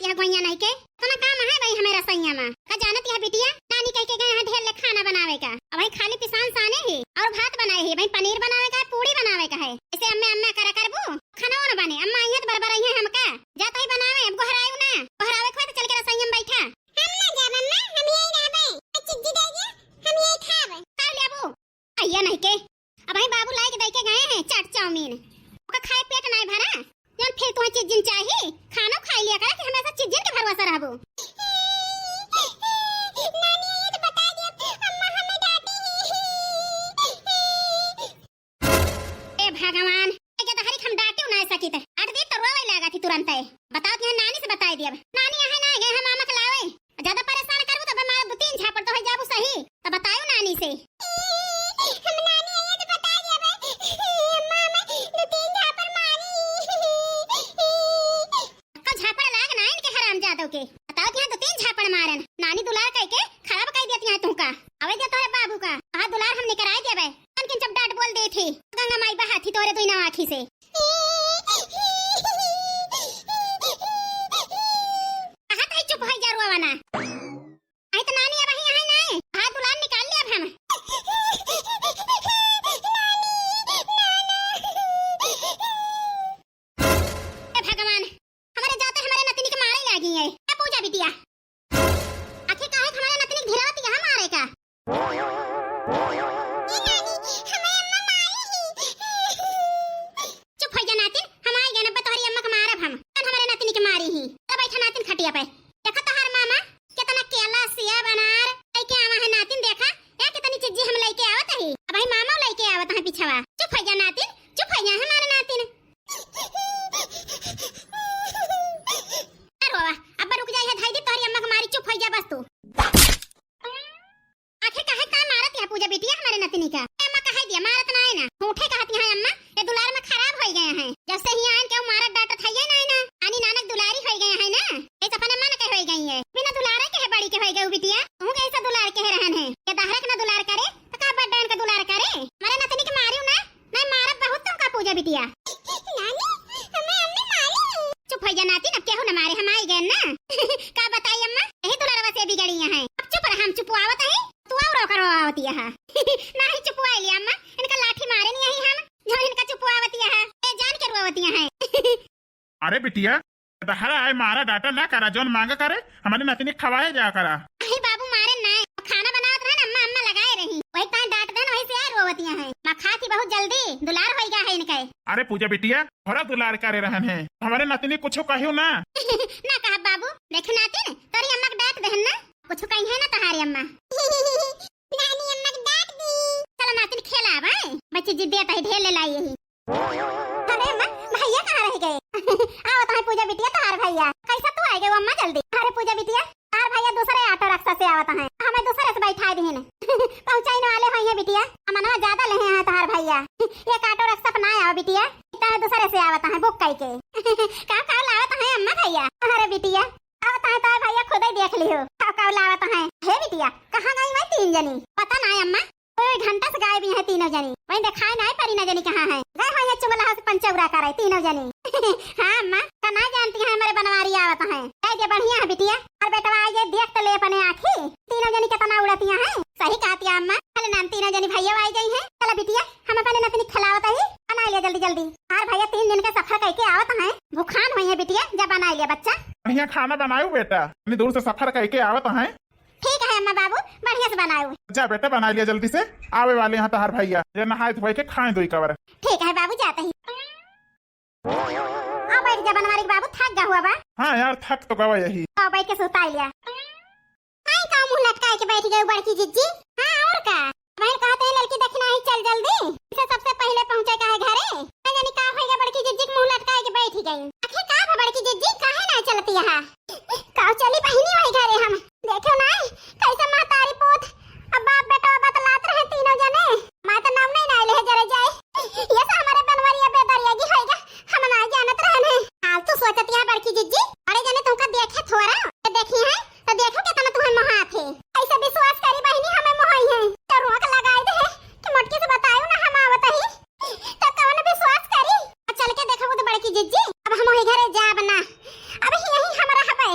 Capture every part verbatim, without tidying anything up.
यह गोइया नहीं के। इतना काम है भाई हमें रसोइया में। का जानत यह बिटिया, नानी कह के गए हैं ढेर ले खाना बनावे का। अब भाई खाली पिसान साने ही और भात बनाए ही, भाई पनीर बनावे का है, पूड़ी बनावे का है। ऐसे अम्मे अम्मे करा करबू, खाना ना बने। अम्मा आई है तो बरबर आई है हमका। जा तो ही बनावे, अब गोहरायू ना। गोहरावे खोए तो चल के रसोइया में बैठा। हम ना जाब अम्मा, हम यही रहबे। चिज्जी दे दिया, हम यही खाब। कर लेबू। अइया नहीं के, अब ही बाबू लाइके दइके गए हैं चाट चाउमीन, ओका खाए पेट नाहीं भरा। जौन फिर तुहें चिज्जिन चाही, खानो खाई लिया करा कि हमेशा चिज्जिन के भरोसा रहबू। नानी, ये तो बता दिया, अम्मा हमें डांटी। ए भगवान, ए के तहरी हम डांटियो ना सकित। डांट दी तो रोवे लागा थी तुरंत है। बताओ कि नानी से बताई दिया। नानी आहे ना गए हम मामा के लावे। ज्यादा परेशान करबू तो मारा दो तीन झापड़ तो हो जाबू सही। तो बतायो नानी से। हम नानी आइए तो बता दिया बे। अम्मा हमें दो तीन झापड़ मारी। का झापड़ लाग ना इनके हरामजादों के। बताओ कि यहाँ दो तीन झापड़ मारन। नानी दुलार कह के खराब कह दिया यहाँ तुमका। अवे दिया तोरे बाबू का। कहा दुलार हम निकराए दिया बे। कन किन जब डांट बोल दे थे। गंगा माई बहा थी तोरे दुई नवा आँखी से। कहा था चुप हो जा रोवा ना। आई तो नानी अब ही आई ना। हाथ दुलार निकाल ले अब हम। ए भगवान, हमारे जाते हमारे नतिनी के मारे लागी है। ए पूजा बिटिया, आखिर काहे हमारे नतिनी के ढिलावत यहाँ मारे का? ए नानी, हमें अम्मा मारी ही। चुप हो जा नातिन, हम आई गए ना तोहरी अम्मा के मारब हम। कौन हमारे नतिनी के मारी ही? चल बैठा नातिन खटिया पे। देखा तोहार मामा कितना केला, सेब, अनार लेके आवा है नातिन, देखा। ए कितनी चीजी हम लेके आवत ही। अब भाई मामा लेके आवत है पिछवा। चुप हो जा नातिन, चुप हो जा हमारे नातिन। अरे बाबा, अब रुक जा, ये धाई दी तोहरी अम्मा के मारी, चुप हो जा बस तू। आखिर काहे का मारत है पूजा बिटिया हमारे नतिनी का? ए अम्मा कहे दिया, मारत ना है ना। झूठे कहती हैं अम्मा, ये दुलार में खराब हो गए हैं। जब से ही आन के वो मारत डांटत है ये ना है ना। आनी नानक दुलारी हो गए हैं ना। ये सपने मन के हो गई है। बिना दुलारे के है बड़ी के हो गए बिटिया। तू कैसा दुलार के रहन है? ये दहरे के ना दुलार करे, तो का बड्डन का दुलार करे? हमारे नतिनी के मारियो ना, नहीं मारब बहुत तुमका पूजा बिटिया। नानी, हमें अम्मी मारी। चुप हो जा नातिन, अब केहू न मारे, हम आई गए ना। का बताई अम्मा, यही दुलरवा से बिगड़ी हैं। अब चुप रह, हम चुपवावत ही, तू और ओकर रोवावत यह। नाही चुपवाई लिया अम्मा, इनका लाठी मारे नहीं यही हम, जो इनका चुपवावत यह। ए जान के रोवावत यह। अरे बिटिया, दहरा आए मारा डाटा ना करा, जौन मांगा करे, हमारे नतिनी खवाए जा करा। अरे बाबू मारे ना, खाना बनावत रहे ना अम्मा, अम्मा लगाए रही, वही तान डांट देन, वही से आए रोवतिया हैं। माँ खाती बहुत जल्दी, दुलार होई गया है इनके। अरे पूजा बिटिया, थोड़ा दुलार करे रहन है, हमारे नतिनी कुछ कहियो ना। ना कहा बाबू, देख नातिन, तोरी अम्मा के डांट देहन ना, कुछ कही है ना तहारी अम्मा। नानी अम्मा के डांट दी। चलो नातिन खेला भाई, बच्ची जिद्दिया तही ढेर ले लाई यही। अरे अम्मा, भैया कहाँ रह गए? आवत हैं पूजा बिटिया तहार भैया। कैसा तू आ गए अम्मा जल्दी? अरे पूजा बिटिया, तहार भैया दूसरे ऑटो रिक्शा से आवत हैं, हमें दूसरे से बैठा दीन। पहुँचाइन वाले होइहैं बिटिया, सामानवा ज्यादा लेहे हैं तहार भैया। एक ऑटो रिक्शा पर ना आवा बिटिया, इतना दूसरे से आवत हैं बुक कई के। का का लावत हैं अम्मा भैया? अरे बिटिया, आवत हैं तहार भैया खुद ही देख लियो, का का लावत हैं। हे बिटिया, कहाँ गई मैं तीन जनी? पता ना अम्मा, दो घंटा से गायब ही है तीनों जनी, वहीं दिखाई नहीं पड़ी ना जनी कहाँ है। गए होइहैं चुगला से पंचौरा करे तीनों जनी। हाँ अम्मा, का ना जानती है हमारे बनवारी आवत हैं। कह दे बढ़िया है बिटिया, और बेटवा आइए देख तो ले अपने आँखी, तीनों जनी कितना उड़तिया हैं। सही कहती है अम्मा, चल नाम तीनों जनी भैया आई गई हैं। चला बिटिया, हम अपने नतनी खिलावत ही, बना लिया जल्दी जल्दी। और भैया तीन दिन का सफर करके आवत हैं, भूखान होइहैं बिटिया, जब बना लिया बच्चा। बढ़िया खाना बनायो बेटा, इतनी दूर से सफर करके आवत हैं। ठीक है अम्मा बाबू, बढ़िया से बनायो। जा बेटा, बना लिया जल्दी से, आवे वाले हैं तहार भैया, ये नहाए धोए के खाए दोई कवर। ठीक है बाबू, जाते ही। आ बैठ जा बनवारी के बाबू, थक गवा बा। हाँ यार, थक तो गवा यही। आ बैठ के सुता लिया। हाय का मुँह लटकाए के बैठ गए बड़की जिज्जी। हाँ और का, बहन कहते हैं लड़की देखना ही चल जल्दी, इसे सबसे पहले पहुँचे का है घरे। मैं जानी का होइगा बड़की जिज्जी के मुँह लटकाए के बैठ गई। आखिर का भा बड़की जिज्जी, काहे ना चलती है? का चली बहिनी वही घरे हम। देखो ना, कैसे महतारी पूत, अब बाप बेटा बतलात रहे तीनों जने। मैं तो नाम नहीं ना ले जरे जाए। ये से हमारे बनवरिया बेदरिया की होइगा, हम ना जानत रहन है। फालतू सोचत यहाँ बड़की जिज्जी, बड़े जने तुमका देखे थोड़ा, ये देखी है तो देखो कितना तुम्हें मोहात है। ऐसे विश्वास करी बहिनी हमें मोहाई है, तो रोक लगाई दे है कि मोटकी से बतायो ना हम आवत ही। तो कौन विश्वास करी? आ चल के देखबू तो बड़की जिज्जी, अब हम वही घरे जाब ना, अब यही हम रहबे।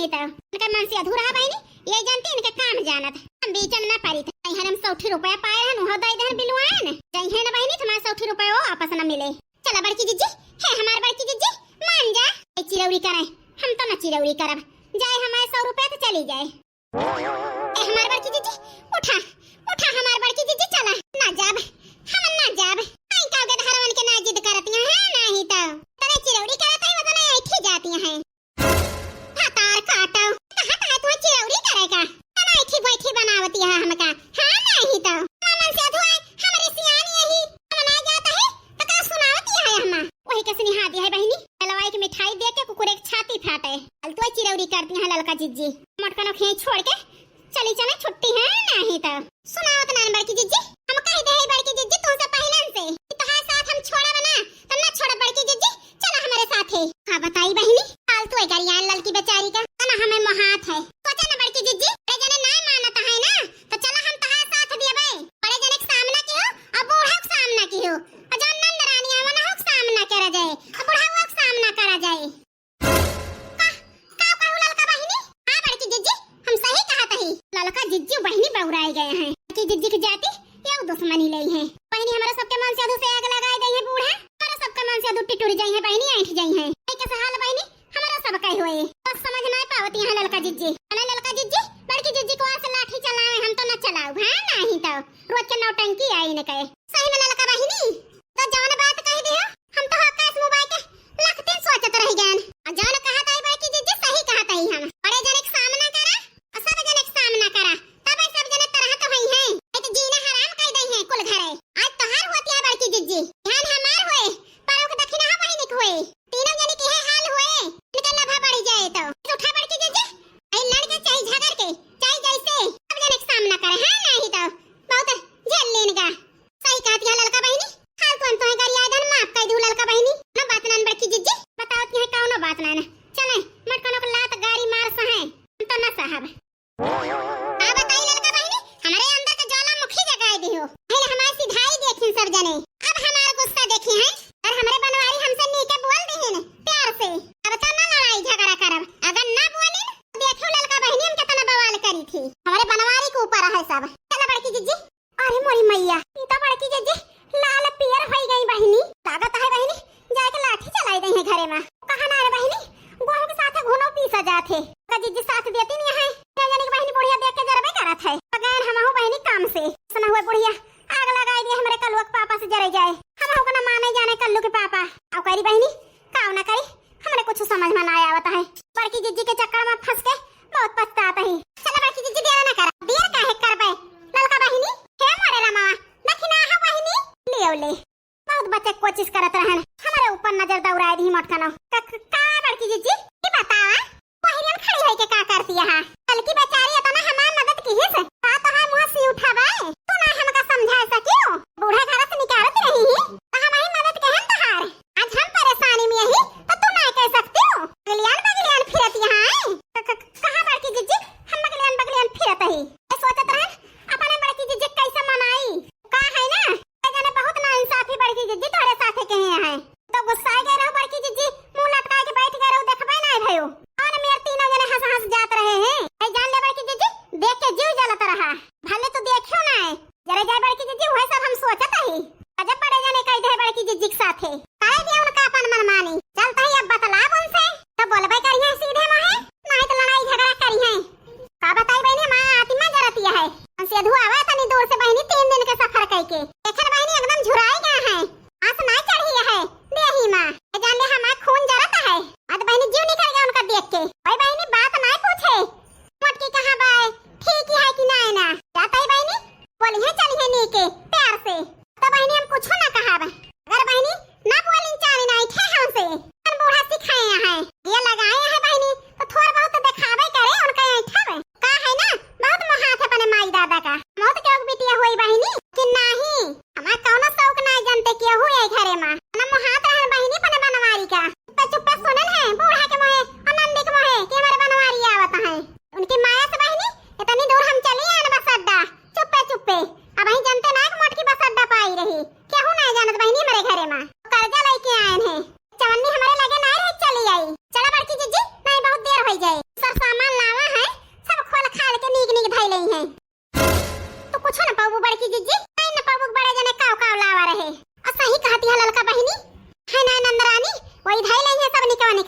ई तो इनका मन से अधूरा है बहिनी, ये जानती इनके काम जानत। हम बीच में ना पड़ी थे, हम सौठी रुपया पाए रहन, उहो दे देहन बिलवाएन। जइहे ना बहिनी, तुम्हारे सौठी रुपया वो वापस ना मिले। चला बड़की जिज्जी, हे हमार बड़की जिज्जी, मान जा। ए चिरौरी करे, हम तो ना चिरौरी करब। जाए हमारे सौ रुपया तो चली जाए। ए हमार बड़की जिज्जी, उठा, उठा हमार बड़की जिज्जी, चला। ना जाब, हम ना जाब। आई का गदहरवन के ना जिद करती हैं, नहीं तो। तने चिरौरी करत है, वतने ऐठी जाती हैं। भतार काटो, कहा कहा तू चिरौरी करेगा? ना ऐठी बैठी बनावती है हमका। हाँ, नहीं तो। मन से अधुआए, हमरे सियान यही, हम ना जाता है, तो का सुनावती है हम? वही के सुनिहा दिया है बहिनी, ललवाई के मिठाई दे के कुकुरे के छाती फाटे। फालतू चिरौरी करती हैं ललका जिज्जी। मोटकनो खेई छोड़ के चली चले, छुट्टी है नहीं तो। सुनावत ना बड़की जिज्जी, हम कह दे है बड़की जिज्जी तुमसे पहले से कि तोहार साथ हम छोड़ब ना, तब ना छोड़ब बड़की जिज्जी, चला हमारे साथे। का बताई बहिनी, फालतू है गरियान ललकी बेचारी का, ना हमें मोहात है। सोचा ना बड़की जिज्जी, बड़े जने ना मानत है ना, तो चला हम तोहार साथ दियबे। बड़े जने के सामना किहो और बूढ़ा के सामना किहो, और जौन नंद रानी है वनहु के सामना करा जाए, और बुढ़ावा के सामना करा जाए। का, का कहू ललका बहिनी? हाँ बड़की जिज्जी, हम सही कहत हई। ललका जिज्जी बहिनी बौराई गए हैं। बड़की जिज्जी की जाति ये दुश्मनी लई है। बहिनी हमरा सबके मन से अधू से आग लगाई गई है बूढ़ा। हमरा सबके मन से अधू टिटुर जाई है बहिनी, ऐंठ जाई है। ऐ कैसे हाल बहिनी? हमरा सब कहे हुए। बस समझ ना पावती है ललका जिज्जी। अरे ललका जिज्जी, बड़की जिज्जी को आज लाठी चलावे, हम तो न चलाऊ। हाँ नहीं तो रोज के नौटंकी आई न कहे। सही में ललका बहिनी, तो जवन बात कह दियो, हम तो हक्का इस मुबाई के लाख दिन सोचत रह गए। और जवन कहत आई बड़की जिज्जी सही कहत आई हम। बड़े जने के सामना करा, और सब जने के सामना करा, तब सब जने तरह तो होई हैं। ये तो जीना हराम कर दई हैं कुल घरे। आज तोहार होती है बड़की जिज्जी, ध्यान हमार होए, पर ओके दक्षिणा बहिनी के होए। तीनों जने के है हाल होए, इनका लभा बढ़ जाए तो। उठा बड़की जिज्जी, आई लड़ के चाहे झगड़ के, चाहे जैसे, सब जने के सामना करे, हाँ नहीं तो बहुत झेल लेन का। सही कहती है ललका बहिनी, हाल तो हम तोहे गरिया दन माफ कर दू ललका बहिनी। ना बात नान बड़की जिज्जी, बताओ तुहे कौनो बात नान। चले, मटकनो के लात गारी मार सहे, हम तो ना साहब। का बताई ललका बहिनी, हमरे अंदर के ज्वालामुखी जगाए दिहो। पहले हमार सिधाई देखिन सब जने, अब हमार गुस्सा देखी हैं। और हमरे बनवारी हमसे नीके बोल दिहिन प्यार से, अब तो ना लड़ाई झगड़ा करब। अगर ना बोलिन तो देखो ललका बहिनी हम कितना बवाल करी थी। हमरे बनवारी के ऊपर है सब। चला बड़की जिज्जी, अरे मोरी मैया, ई तो बड़की जिज्जी लाल पियर होई गई बहिनी। लागत है बहिनी जाए के लाठी चलाई दे है घरे में। कहा ना रे बहिनी, गोहूं के साथ घुनो पीसा जात है। का जिज्जी साथ देती नहीं है। ना जाने की बहिनी बुढ़िया देख के जरबे करत है। तो गए हमहू बहिनी काम से। सुना हुआ बुढ़िया आग लगाई दिए हमरे कलुआ के पापा से जरे जाए। हमहू को ना माने जाने कल्लू के पापा। अब करी बहिनी, काव ना करी, हमरे कुछ समझ में ना आवत है। बड़की जिज्जी के चक्कर में फंस के बहुत पछतात ही। चला बड़की जिज्जी देर ना कर, देर काहे करबे? ललका बहिनी, हे मोरे रमवा, दखिना हा बहिनी, लियो ले। बहुत बचे के कोशिश करत रहन, हमरे ऊपर नजर दौड़ाए दी मोटकनो। क-, क-, का बड़की जिज्जी, ई बतावा, पहिरियन खड़ी होई के का करती है? कल की बेचारी इतना हमार मदद की हिस, का तो है मुँह सी उठावे, तू ना हमका समझा सकियो, बूढ़ा घर से निकालत रही ही, तो हम ही मदद कहन तहार। आज हम परेशानी में यही, तो तू ना कह सकती हो। बगलियान बगलियान फिरत यहाँ है। क-, क-, कहाँ बड़की जिज्जी? हम बगलियान बगलियान फिरत ही। ये सोचत रहन, अपने बड़की जिज्जी कैसे मनाई? का है ना, ए जाने बहुत ना इंसाफी बड़की जिज्जी तोहरे साथे कहे हैं। तो गुस्सा गए रहो बड़की जिज्जी, मुँह लटकाए के बैठ गए रहो, देखबे ना भयो। और मेरे तीनों जने हंस हंस जात रहे हैं। ए जान ले बड़की जिज्जी,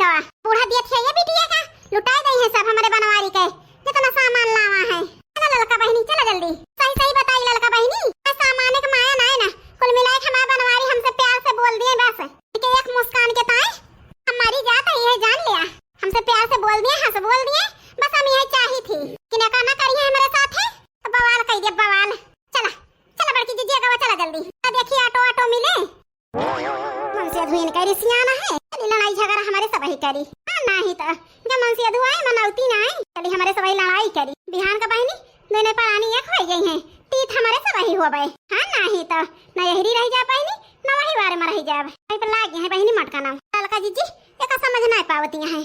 बूढ़ा दिया थे ये बिटिया का, लुटाए गई है सब हमरे बनवारी के, जितना सामान लावा है। चला ललका बहिनी, चला जल्दी। सही सही बताई ललका बहिनी, मैं सामान के माया ना है ना, कुल मिलाए के हमारे बनवारी हमसे प्यार से बोल दिए बस। के एक मुस्कान के ताए हम मरी जात है, ये जान लिया। हमसे प्यार से बोल दिए, हंस बोल दिए, बस हम यही चाही थी कि नका ना करिए हमारे साथ है, तो बवाल कह दिया बवाल। चला, चला बड़की जिज्जी, अगवा चला जल्दी। तो देखिए ऑटो ऑटो मिले। हमसे अधुइन कह रिसियाना है, चली लड़ाई झगड़ा हमारे सब ही करी। हाँ, नाही तो जब मन से अधु आए, मनौती ना आए, चली हमारे सब ही लड़ाई करी। बिहान का बहिनी, दोनों परानी एक हो गई हैं, तीत हमारे सब ही होबे। हाँ, नाही तो न यहरी रह जा बहिनी, न वही बारे में रह जाब। वहीं पर लाग गए हैं बहिनी मटका नाम। ललका जिज्जी, एका समझ ना पावती हैं।